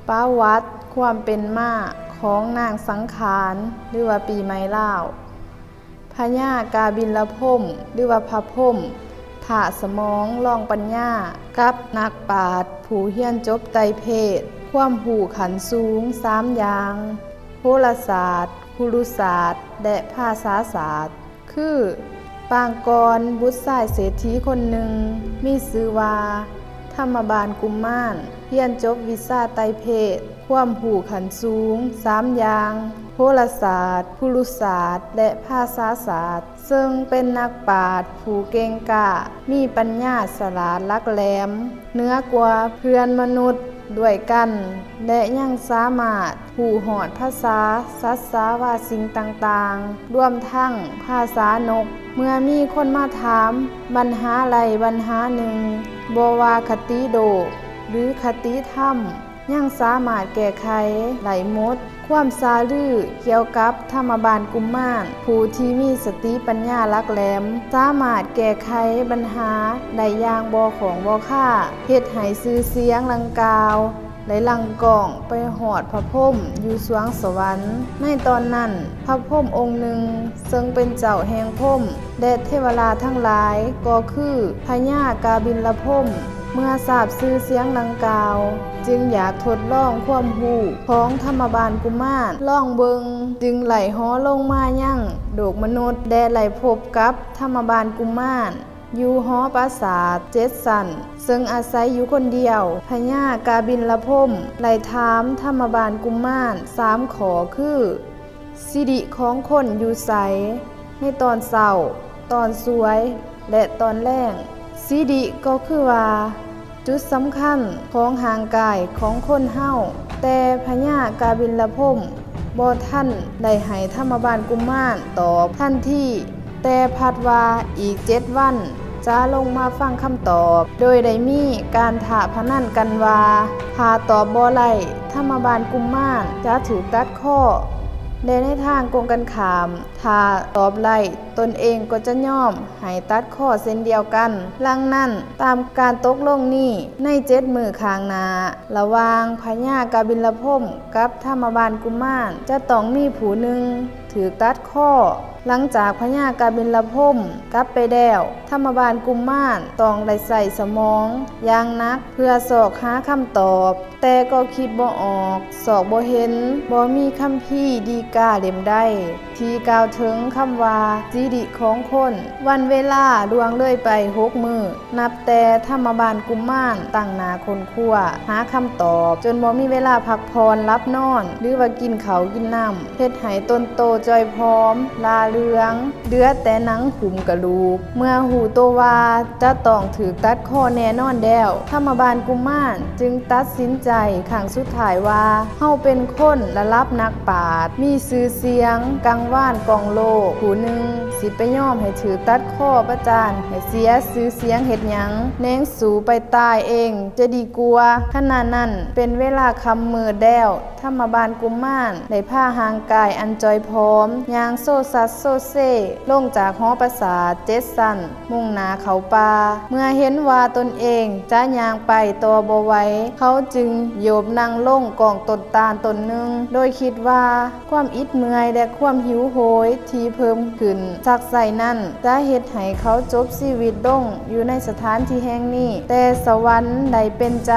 ປະຫວັດຄວາມເປັນມາຂອງນາງສັງຂານ ຫຼືວ່າປີໃໝ່ລາວ. ພະຍາກາບິນລະພົມ ຫຼືວ່າພະພົມ ທ່າສະໝອງ ລອງປັນຍາ ກັບນັກປາດຜູ້ຮຽນຈົບໄຕເພດ ຄວາມຮູ້ຂັ້ນສູງສາມຢ່າງ ໂຫລະສາດ, ຄຸລຸສາດ ແລະ ພາສາສາດ ຄື ປາງກອນ ບຸດຊາຍເສດຖີຄົນໜຶ່ງ ມີຊື່ວ່າ ທຳມະບານກຸມມານ ຮຽນຈົບວິຊາໄຕເພດ ຄວາມຮູ້ຂັ້ນສູງສາມຢ່າງ ໂຫລະສາດ, ຄຸລຸສາດ ແລະ ພາສາສາດ ເຊິ່ງເປັນນັກປາດຜູ້ເກັ່ງກ້າ ມີປັນຍາສະຫຼາດຫຼັກແຫຼມ ເໜືອກວ່າເພື່ອນມະນຸດດ້ວຍກັນ ແລະ ຍັງສາມາດຮູ້ຮອດພາສາ, ສັດສາວາສິ່ງຕ່າງໆ ລວມທັງພາສານົກ. ເມື່ອມີຄົນມາຖາມບັນຫາໃດບັນຫາໜຶ່ງ, ບໍ່ວ່າຄະຕິໂລກ ຫຼື ຄະຕິທຳ, ຍັງສາມາດແກ້ໄຂໄດ້ໝົດ. ຄວາມຊ່າລືກ່ຽວກັບທຳມະບານກຸມມານ ຜູ້ທີ່ມີສະຕິປັນຍາຫຼັກແຫຼມ ສາມາດແກ້ໄຂບັນຫາໄດ້ຢ່າງບໍ່ຂ້ອງບໍ່ຄາ, ເຮັດໃຫ້ຊື່ສຽງດັ່ງກ່າວໄດ້ລັງກ້ອງໄປຮອດພະພົມຢູ່ສວງສະຫວັນ. ໃນຕອນນັ້ນ, ພະພົມອົງໜຶ່ງ ເຊິ່ງເປັນເຈົ້າແຫ່ງພົມ ແລະ ເທວະລາດທັງຫຼາຍ ກໍຄືພະຍາກາບິນລະພົມ ເມື່ອຊາບຊື່ສຽງດັ່ງກ່າວ ຈຶ່ງຢາກທົດລອງຄວາມຮູ້ຂອງທຳມະບານກຸມານລອງເບິ່ງ, ຈຶ່ງໄລ່ຫໍລົງມາຍັງໂລກມະນຸດ ແລະ ໄດ້ພົບກັບທຳມະບານກຸມານຢູ່ຫໍປາສາດເຈັດຊັ້ນ ເຊິ່ງອາໄສຢູ່ຄົນດຽວ. ພະຍາກາບິນລະພົມໄດ້ຖາມທຳມະບານກຸມານສາມຂໍ້ຄື ສິລິຂອງຄົນຢູ່ໃສໃນຕອນເຊົ້າ, ຕອນສວຍ ແລະ ຕອນແລງ? ສິລິກໍຄືວ່າ ຈຸດສຳຄັນຂອງຮ່າງກາຍຂອງຄົນເຮົາ, ແຕ່ພະຍາກາບິນລະພົມບໍ່ທັນໄດ້ໃຫ້ທຳມະບານກຸມານຕອບທັນທີ, ແຕ່ພັດວ່າອີກເຈັດວັນຈະລົງມາຟັງຄຳຕອບ, ໂດຍໄດ້ມີການທ້າພະນັນກັນວ່າ ຖ້າຕອບບໍ່ໄດ້, ທຳມະບານກຸມານຈະຖືກຕັດຄໍ, ແລະ ໃນທາງກົງກັນຂ້າມ, ຖ້າຕອບໄດ້, ຕົນເອງກໍຈະຍອມໃຫ້ຕັດຄໍເຊັ່ນດຽວກັນ. ດັ່ງນັ້ນ, ຕາມການຕົກລົງນີ້, ໃນເຈັດມື້ຂ້າງໜ້າ, ລະຫວ່າງພະຍາກາບິນລະພົມກັບທຳມະບານກຸມານ ຈະຕ້ອງມີຜູ້ໜຶ່ງຖືກຕັດຄໍ. ຫຼັງຈາກພະຍາກາບິນລະພົມກັບໄປແລ້ວ, ທຳມະບານກຸມານຕ້ອງໄດ້ໃຊ້ສະໝອງຢ່າງໜັກເພື່ອຊອກຫາຄຳຕອບ, ແຕ່ກໍຄິດບໍ່ອອກ, ຊອກບໍ່ເຫັນ, ບໍ່ມີຄຳພີດີກາເຫຼັ້ມໃດທີ່ກ່າວເຖິງຄຳວ່າສິລິຂອງຄົນ. ວັນເວລາລ່ວງເລີຍໄປຫົກມື້ ນັບແຕ່ທຳມະບານກຸມານຕັ້ງໜ້າຄົ້ນຄວ້າຫາຄຳຕອບ ຈົນບໍ່ມີເວລາພັກຜ່ອນຫຼັບນອນ ຫຼືວ່າກິນເຂົ້າກິນນ້ຳ, ເຮັດໃຫ້ຕົນໂຕຈ່ອຍຜອມ, ຫຼ້າເຫຼືອງ, ເຫຼືອແຕ່ໜັງຫຸ້ມກະດູກ. ເມື່ອຮູ້ໂຕວ່າຈະຕ້ອງຖືກຕັດຄໍແນ່ນອນແລ້ວ, ທຳມະບານກຸມານຈຶ່ງຕັດສິນໃຈຄັ້ງສຸດທ້າຍວ່າ ເຮົາເປັນຄົນລະດັບນັກປາດ ມີຊື່ສຽງກາງວານກ້ອງໂລກຜູ້ໜຶ່ງ ຊິໄປຍອມໃຫ້ຖືກຕັດຄໍປະຈານໃຫ້ເສຍຊື່ສຽງເຮັດຫຍັງ? ແນງສູ້ໄປຕາຍເອງຈະດີກວ່າ. ຂະນະນັ້ນເປັນເວລາຄ່ຳມືດແລ້ວ, ທຳມະບານກຸມານໄດ້ພາຮ່າງກາຍອັນຈ່ອຍຜອມ ຍ່າງໂຊຊັດໂຊເຊ ລົງຈາກຫໍປາສາດເຈັດຊັ້ນ ມຸ່ງໜ້າເຂົ້າປ່າ. ເມື່ອເຫັນວ່າຕົນເອງຈະຍ່າງໄປຕໍ່ບໍ່ໄຫວ, ເຂົາຈຶ່ງໂຍບນັ່ງລົງກ້ອງຕົ້ນຕານຕົ້ນໜຶ່ງ ໂດຍຄິດວ່າຄວາມອິດເມື່ອຍ ແລະ ຄວາມຫິວໂຫຍທີ່ເພີ່ມຂຶ້ນຊັກໄສ້ນັ້ນ ຈະເຮັດໃຫ້ເຂົາຈົບຊີວິດລົງຢູ່ໃນສະຖານທີ່ແຫ່ງນີ້. ແຕ່ສະຫວັນໄດ້ເປັນໃຈ,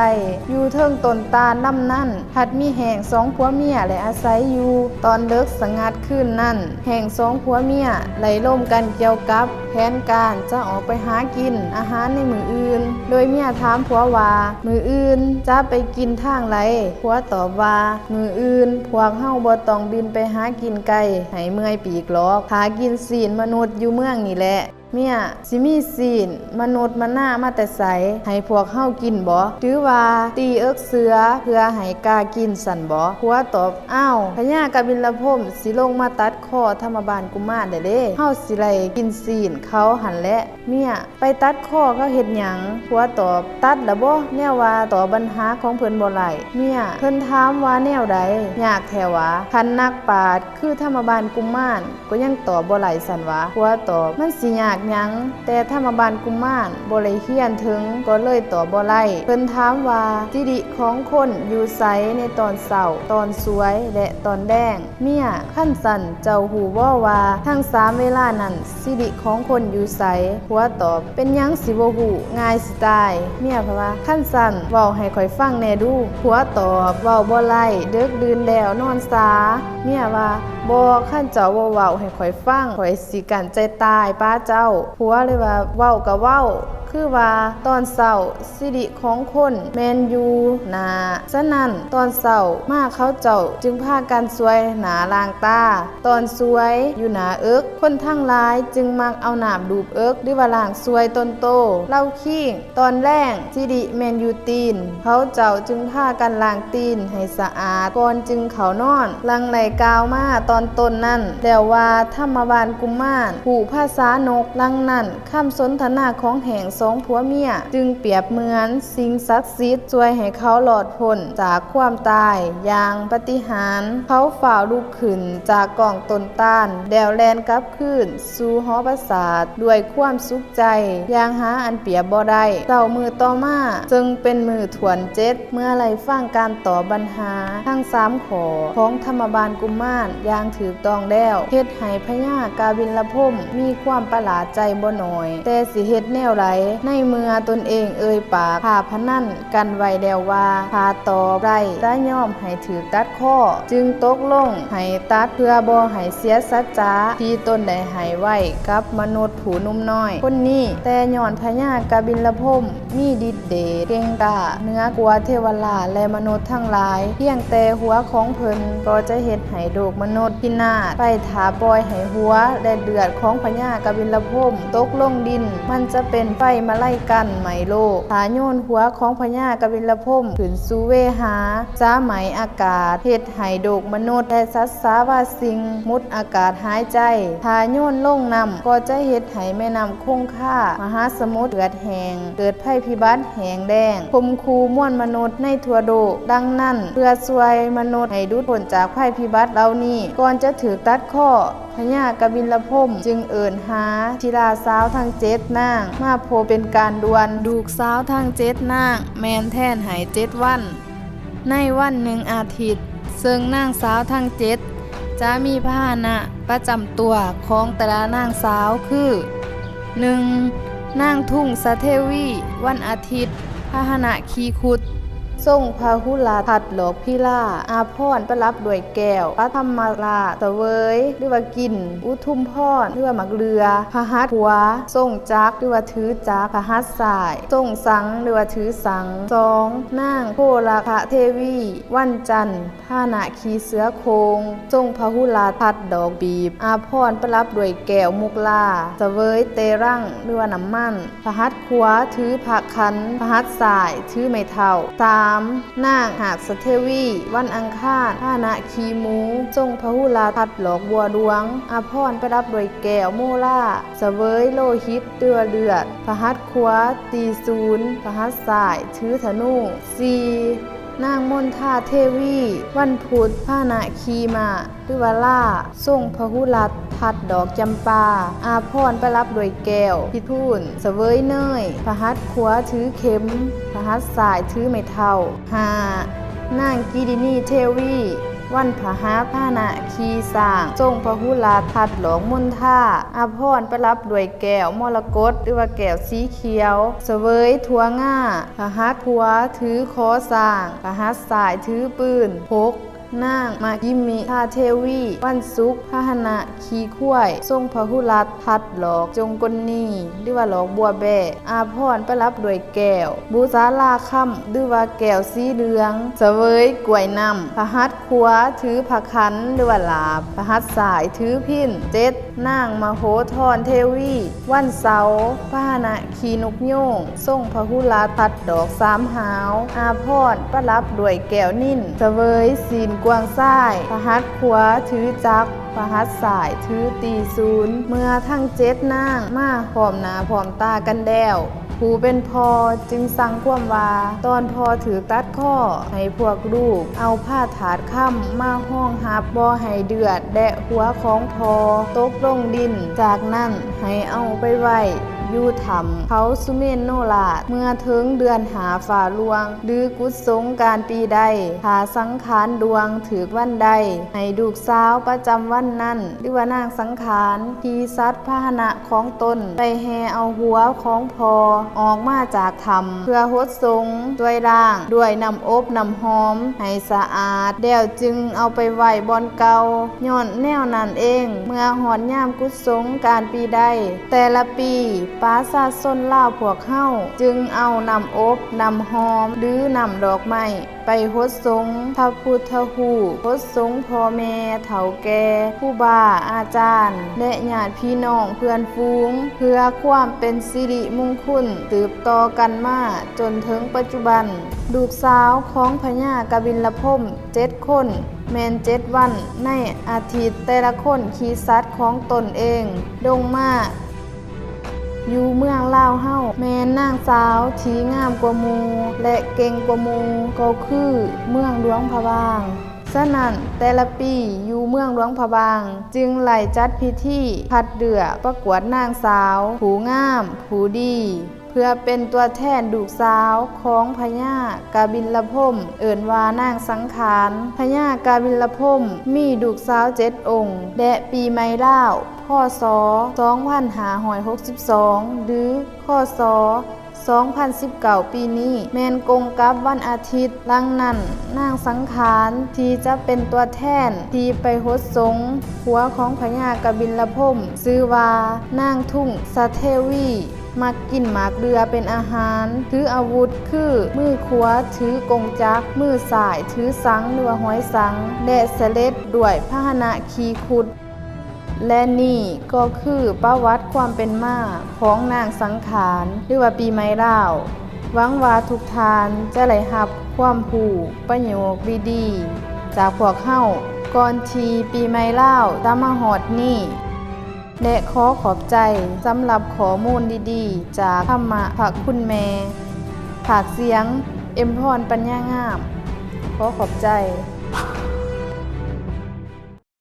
ຢູ່ເທິງຕົ້ນຕານລຳນັ້ນ ພັດມີແຫ້ງສອງຜົວເມຍໄດ້ອາໄສຢູ່. ຕອນເດິກສະຫງັດຄືນນັ້ນ, ແຫ້ງສອງຜົວເມຍໄດ້ລົມກັນກ່ຽວກັບແຜນການຈະອອກໄປຫາກິນອາຫານໃນມື້ອື່ນ, ໂດຍເມຍຖາມຜົວວ່າ, ມື້ອື່ນຈະໄປກິນທາງໃດ? ຜົວຕອບວ່າ, ມື້ອື່ນພວກເຮົາບໍ່ຕ້ອງບິນໄປຫາກິນໄກໃຫ້ເມື່ອຍປີກຫຼອກ, ຖ້າກິນຊີ້ນມະນຸດຢູ່ເມືອງນີ້ແຫຼະ. ເມຍ, ຊິມີຊີ້ນມະນຸດມະນາມາແຕ່ໃສໃຫ້ພວກເຮົາກິນບໍ? ຫຼືວ່າຕີເອິກເສືອເພື່ອໃຫ້ກາກິນຊັ້ນບໍ? ຜົວຕອບ, ອ້າວ, ພະຍາກະບິນລະພົມຊິລົງມາຕັດຄໍທຳມະບານກຸມານແລ້ວເດ້, ເຮົາຊິໄດ້ກິນຊີ້ນເຂົາຫັ້ນແຫຼະ. ເມຍ, ໄປຕັດຄໍເຂົາເຮັດຫຍັງ? ຜົວຕອບ, ຕັດລະບໍ? ແນວວ່າຕອບບັນຫາຂອງເພິ່ນບໍ່ໄດ້. ເມຍ, ເພິ່ນຖາມວ່າແນວໃດ? ຍາກແທ້ຫວາ? ຄັນນັກປາດຄືທຳມະບານກຸມານ ກໍຍັງຕອບບໍ່ໄດ້ຊັ້ນຫວາ? ຜົວຕອບ, ມັນຊິຍາກ ຫຍັງ, ແຕ່ທຳມະບານກຸມານບໍ່ໄດ້ຮຽນເຖິງ ກໍເລີຍຕອບບໍ່ໄດ້. ເພິ່ນຖາມວ່າ ສິລິຂອງຄົນຢູ່ໃສໃນຕອນເຊົ້າ, ຕອນສວຍ ແລະ ຕອນແລງ? ເມຍ, ຄັນຊັ້ນເຈົ້າຮູ້ບໍ່ວ່າທັງສາມເວລານັ້ນ ສິລິຂອງຄົນຢູ່ໃສ? ຜົວຕອບ, ເປັນຫຍັງຊິບໍ່ຮູ້, ງ່າຍຊິຕາຍ. ເມຍເພິ່ນວ່າ ຄັນຊັ້ນເວົ້າໃຫ້ຂ້ອຍຟັງແດ່ດູ. ຜົວຕອບ, ເວົ້າບໍ່ໄດ້, ເດິກດື່ນແລ້ວ, ນອນສາ. ເມຍວ່າ ບໍ່, ຄັນເຈົ້າບໍ່ເວົ້າໃຫ້ຂ້ອຍຟັງ, ຂ້ອຍຊິກັ້ນໃຈຕາຍປະເຈົ້າ. ຜົວເລີຍວ່າ ເວົ້າກໍເວົ້າ, ຄືວ່າຕອນເຊົ້າ ສິລິຂອງຄົນແມ່ນຢູ່ໜ້າ, ສະນັ້ນຕອນເຊົ້າມາເຂົາເຈົ້າຈຶ່ງພາກັນສວຍໜ້າລ້າງຕາ, ຕອນສວຍຢູ່ໜ້າເອິກ, ຄົນທັງຫຼາຍຈຶ່ງມັກເອົານ້ຳລູບເອິກ ຫຼືວ່າລ້າງສວຍຕົນໂຕ. ລາວຄີງ, ຕອນແລງ ສິລິແມ່ນຢູ່ຕີນ, ເຂົາເຈົ້າຈຶ່ງພາກັນລ້າງຕີນໃຫ້ສະອາດກ່ອນຈຶ່ງເຂົ້ານອນ. ດັ່ງໄດ້ກ່າວມາຕອນຕົ້ນນັ້ນແລ້ວວ່າ ທຳມະບານກຸມານຮູ້ພາສານົກ, ດັ່ງນັ້ນ ຄຳສົນທະນາຂອງແຫ້ງສອງຜົວເມຍຈຶ່ງປຽບເໝືອນສິ່ງສັກສິດ ຊ່ວຍໃຫ້ເຂົາລອດພົ້ນຈາກຄວາມຕາຍຢ່າງປາຕິຫານ. ເຂົາຟ້າວລຸກຂຶ້ນຈາກກ້ອງຕົ້ນຕານ ແລ້ວແລ່ນກັບຄືນສູ່ຫໍປາສາດດ້ວຍຄວາມສຸກໃຈຢ່າງຫາອັນປຽບບໍ່ໄດ້. ເຊົ້າມື້ຕໍ່ມາເຊິ່ງເປັນມື້ຖ້ວນເຈັດ ເມື່ອໄດ້ຟັງການຕອບບັນຫາທັງສາມຂໍ້ຂອງທຳມະບານກຸມານຢ່າງຖືກຕ້ອງແລ້ວ, ເຮັດໃຫ້ພະຍາກາບິນລະພົມມີຄວາມປະຫຼາດໃຈບໍ່ໜ້ອຍ, ແຕ່ຊິເຮັດແນວໃດ ໃນເມື່ອຕົນເອງເອີ່ຍປາກທ້າພະນັນກັນໄວ້ແລ້ວວ່າ ຖ້າຕອບໄດ້ຈະຍອມໃຫ້ຖືກຕັດຄໍ, ຈຶ່ງຕົກລົງໃຫ້ຕັດ ເພື່ອບໍ່ໃຫ້ເສຍສັດຈະທີ່ຕົນໄດ້ໃຫ້ໄວ້ກັບມະນຸດຜູ້ໜຸ່ມນ້ອຍຄົນນີ້. ແຕ່ຍ້ອນພະຍາກາບິນລະພົມ ມີດິດເດດເກັ່ງກ້າເໜືອກວ່າເທວະລາດ ແລະ ມະນຸດທັງຫຼາຍ, ພຽງແຕ່ຫົວຂອງເພິ່ນກໍຈະເຮັດໃຫ້ໂລກມະນຸດພິນາດໄປ ຖ້າປ່ອຍໃຫ້ຫົວ ແລະ ເລືອດຂອງພະຍາກາບິນລະພົມຕົກລົງດິນ, ມັນຈະເປັນໄຟມະໄລກັນໄໝ້ໂລກ. ຖ້າໂຍນຫົວຂອງພະຍາກາບິນລະພົມຂຶ້ນສູ່ເວຫາ, ຈະໄໝ້ອາກາດ, ເຮັດໃຫ້ໂລກມະນຸດ ແລະ ສັດສາວາສິ່ງໝົດອາກາດຫາຍໃຈ. ຖ້າໂຍນລົງນ້ຳ, ກໍຈະເຮັດໃຫ້ແມ່ນ້ຳຄົງຄາມະຫາສະໝຸດເຫຼືອດແຫ້ງ, ເກີດໄພພິບັດແຫ້ງແລ້ງ, ຂົ່ມຂູ່ມວນມະນຸດໃນທົ່ວໂລກ. ດັ່ງນັ້ນ, ເພື່ອຊ່ວຍມະນຸດໃຫ້ຫຼຸດພົ້ນຈາກໄພພິບັດເຫຼົ່ານີ້, ກ່ອນຈະຖືກຕັດຄໍ, ພະຍາກາບິນລະພົມຈຶ່ງເອີ້ນຫາທິລາສາວທັງເຈັດນາງມາພົບເປັນການດ່ວນ. ລູກສາວທັງເຈັດນາງແມ່ນແທນໃຫ້ເຈັດວັນ ໃນວັນໜຶ່ງອາທິດ, ເຊິ່ງນາງສາວທັງເຈັດຈະມີພາຫະນະປະຈຳຕົວຂອງແຕ່ລະນາງສາວຄື ໜຶ່ງ ນາງທຸງສະເທວີ, ວັນອາທິດ, ພາຫະນະຂີ່ຄຸດ, ຊົງພະຫຸລັດ ທັດດອກພີລາ, ອາພອນປະດັບດ້ວຍແກ້ວ, ປັດທຳມະລາດ, ສະເຫວີຍ ຫຼືວ່າກິນ, ອຸທຸມພອນ ຫຼືວ່າໝາກເຫຼືອ, ພະຫັດຂວາ, ຊົງຈັກ ຫຼືວ່າຖືຈັກ, ພະຫັດຊ້າຍ, ຊົງສັງ ຫຼືວ່າຖືສັງ. ສອງ ນາງໂພລະຄະເທວີ, ວັນຈັນ, ພາຫະນະຂີ່ເສືອໂຄ່ງ, ຊົງພະຫຸລັດ ທັດດອກປີບ, ອາພອນປະດັບດ້ວຍແກ້ວມຸກລາ, ສະເຫວີຍເຕຣັງ ຫຼືວ່ານ້ຳມັນ, ພະຫັດຂວາຖືພະຂັນ, ພະຫັດຊ້າຍຖືໄມ້ເທົ້າ. ສາມ ນາງຮາກສະເທວີ, ວັນອັງຄານ, ພາຫະນະຂີ່ໝູ, ຊົງພະຫຸລັດ ທັດດອກບົວຫຼວງ, ອາພອນປະດັບດ້ວຍແກ້ວໂມລາ, ສະເຫວີຍໂລຫິດ ຫຼືວ່າເລືອດ, ພະຫັດຂວາຕີສູນ, ພະຫັດຊ້າຍຖືທະນູ. ສີ່ ນາງມົນທາເທວີ, ວັນພຸດ, ພາຫະນະຂີ່ມ້າ ຫຼືວ່າລາ, ຊົງພະຫຸລັດ ທັດດອກຈຳປາ, ອາພອນປະດັບດ້ວຍແກ້ວພິທູນ, ສະເຫວີຍເນີຍ, ພະຫັດຂວາຖືເຂັມ, ພະຫັດຊ້າຍຖືໄມ້ເທົ້າ. ຫ້າ ນາງກີດິນີເທວີ, ວັນພະຫັດ, ພາຫະນະຂີ່ຊ້າງ, ຊົງພະຫຸລັດ ທັດດອກມົນທາ, ອາພອນປະດັບດ້ວຍແກ້ວມໍລະກົດ ຫຼືວ່າແກ້ວສີຂຽວ, ສະເຫວີຍຖົ່ວງາ, ພະຫັດຂວາຖືຄໍຊ້າງ, ພະຫັດຊ້າຍຖືປືນ. ຫົກ ນາງມາກິມິທາເທວີ, ວັນສຸກ, ພາຫະນະຂີ່ຄວາຍ, ຊົງພະຫຸລັດ ທັດດອກຈົງກົນນີ ຫຼືວ່າດອກບົວແບ, ອາພອນປະດັບດ້ວຍແກ້ວບຸສາລາຄຳ ຫຼືວ່າແກ້ວສີເຫຼືອງ, ສະເຫວີຍກ້ວຍນ້ຳ, ພະຫັດຂວາຖືພະຂັນ ຫຼືວ່າລາບ, ພະຫັດຊ້າຍຖືພິນ. ເຈັດ ນາງມະໂຫທອນເທວີ, ວັນເສົາ, ພາຫະນະຂີ່ນົກຍູງ, ຊົງພະຫຸລັດ ທັດດອກສາມຫາວ, ອາພອນປະດັບດ້ວຍແກ້ວນິນ, ສະເຫວີຍຊີ້ນກວາງຊາຍ, ພະຫັດຂວາຖືຈັກ, ພະຫັດຊ້າຍຖືຕີສູນ. ເມື່ອທັງເຈັດນາງມາພ້ອມໜ້າພ້ອມຕາກັນແລ້ວ, ຜູ້ເປັນພໍ່ຈຶ່ງສັ່ງຄວາມວ່າ ຕອນພໍ່ຖືກຕັດຄໍ ໃຫ້ພວກລູກເອົາພາຖາດຄຳມາຮອງຮັບ ບໍ່ໃຫ້ເລືອດ ແລະ ຫົວຂອງພໍ່ຕົກລົງດິນ. ຈາກນັ້ນໃຫ້ເອົາໄປໄວ້ຢູ່ຖ້ຳເຂົາສຸເມນໂນລາດ. ເມື່ອເຖິງເດືອນຫ້າຟ້າຫຼວງ ຫຼື ກຸດສົງການປີໃດ ຖ້າສັງຂານລ່ວງຖືກວັນໃດ ໃຫ້ລູກສາວປະຈຳວັນນັ້ນ ຫຼືວ່ານາງສັງຂານ ຂີ່ສັດພາຫະນະຂອງຕົນ ໄປແຫ່ເອົາຫົວຂອງພໍ່ອອກມາຈາກຖ້ຳ ເພື່ອຫົດສົງ ໂດຍລ້າງດ້ວຍນ້ຳອົບນ້ຳຫອມໃຫ້ສະອາດ ແລ້ວຈຶ່ງເອົາໄປໄວ້ບ່ອນເກົ່າ. ຍ້ອນແນວນັ້ນເອງ, ເມື່ອຮອດຍາມກຸດສົງການປີໃດ ແຕ່ລະປີ ປະຊາຊົນລາວພວກເຮົາຈຶ່ງເອົານ້ຳອົບນ້ຳຫອມ ຫຼື ນ້ຳດອກໄມ້ ໄປຫົດສົງພະພຸດທະຮູບ, ຫົດສົງພໍ່ແມ່ເຖົ້າແກ່, ຄູບາອາຈານ ແລະ ຍາດພີ່ນ້ອງເພື່ອນຝູງ ເພື່ອຄວາມເປັນສິລິມຸງຄຸນ ສືບຕໍ່ກັນມາຈົນເຖິງປັດຈຸບັນ. ລູກສາວຂອງພະຍາກະບິນລະພົມເຈັດຄົນ ແມ່ນເຈັດວັນໃນອາທິດ ແຕ່ລະຄົນຂີ່ສັດຂອງຕົນເອງລົງມາ. ຢູ່ເມືອງລາວເຮົາ ແມ່ນນາງສາວທີ່ງາມກວ່າໝູ່ ແລະ ເກັ່ງກວ່າໝູ່ ກໍຄືເມືອງຫຼວງພະບາງ. ສະນັ້ນ ແຕ່ລະປີຢູ່ເມືອງຫຼວງພະບາງຈຶ່ງໄດ້ຈັດພິທີຄັດເລືອກປະກວດນາງສາວຜູ້ງາມຜູ້ດີ ເພື່ອເປັນຕົວແທນລູກສາວຂອງພະຍາກະບິນລະພົມ ເອີ້ນວ່ານາງສັງຂານ. ພະຍາກະບິນລະພົມມີລູກສາວເຈັດອົງ ແລະ ປີໃໝ່ລາວ ພ.ສ. ສອງພັນຫ້າຮ້ອຍຫົກສິບສອງ ຫຼື ຄ.ສ. ສອງພັນສິບເກົ້າ ປີນີ້ ແມ່ນກົງກັບວັນອາທິດ. ດັ່ງນັ້ນ ນາງສັງຂານທີ່ຈະເປັນຕົວແທນທີ່ໄປຫົດສົງຫົວຂອງພະຍາກະບິນລະພົມ ຊື່ວ່ານາງທຸງສະເທວີ. ມັກກິນໝາກເດື່ອເປັນອາຫານ, ຖືອາວຸດຄືມືຂວາຖືກົງຈັກ, ມືຊ້າຍຖືສັງ ຫຼືວ່າຫອຍສັງ ແລະ ສະເລັດດ້ວຍພາຫະນະຂີ່ຄຸດ. ແລະ ນີ້ກໍຄືປະຫວັດຄວາມເປັນມາຂອງນາງສັງຂານ ຫຼືວ່າປີໃໝ່ລາວ. ຫວັງວ່າທຸກທ່ານຈະໄດ້ຮັບຄວາມຮູ້ປະໂຫຍກດີໆຈາກພວກເຮົາ ກ່ອນທີ່ປີໃໝ່ລາວຈະມາຮອດນີ້. ແລະ ຂໍຂອບໃຈສຳລັບຂໍ້ມູນດີໆຈາກທຳມະພະຄຸນແມ່. ພາກສຽງ ເອັມພອນ ປັນຍາງາມ. ຂໍຂອບໃຈ.